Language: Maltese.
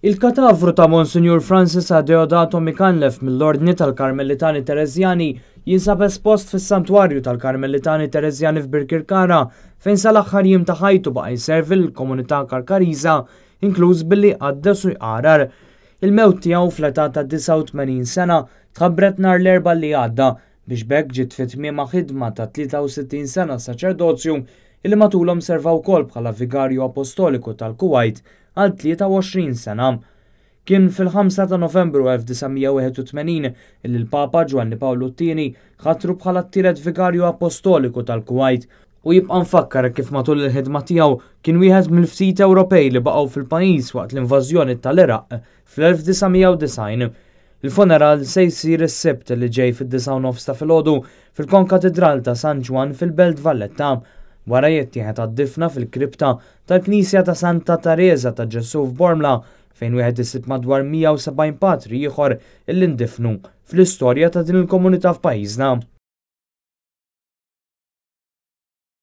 Il-katavru ta' Monsinjur Francis Adeodato Micallef mill-Ordni tal-Karmelitani Tereżjani jinsab espost fis-Santwarju tal-Karmelitani Tereżjani f'Birkirkara fejn sal-aħħar jiem ta' ħajtu baqa' jservi lill-komunità Karkariża inkluż billi jqaddes u jqarar. Il-mewt tiegħu fl-età ta' 89 sena tħabbret nhar l-Erbgħa li għadda biex b'hekk ġiet fi tmiemha ħidma ta' 63 sena saċerdozju illi matulhom serva wkoll bħala Vigarju Apostoliku tal-Kuwajt għal 23 sena. Kien fil-5 ta' Novembru 1981 illi l-Papa Ġwanni Pawlu t-Tieni ħatru bħala t-tielet Vigarju Apostoliku tal-Kuwajt u jibqa' mfakkar kif matul il-ħidma tiegħu kien wieħed mill-ftit Ewropej li baqgħu fil-pajjiż waqt l-invażjoni tal-Iraq fl-1990. Il-funeral se jsir is-Sibt li ġej fid-9:30 ta' filgħodu fil-Konkatidral ta' San Ġwann fil-Belt Valletta. Wara jittieħed għad-difna fil-kripta tal-Knisja ta' Santa Tereża ta' Ġesù f'Bormla fejn wieħed isib madwar 170 patri ieħor illi ndifnu fl-istorja ta' din il-komunità f'pajjiżna.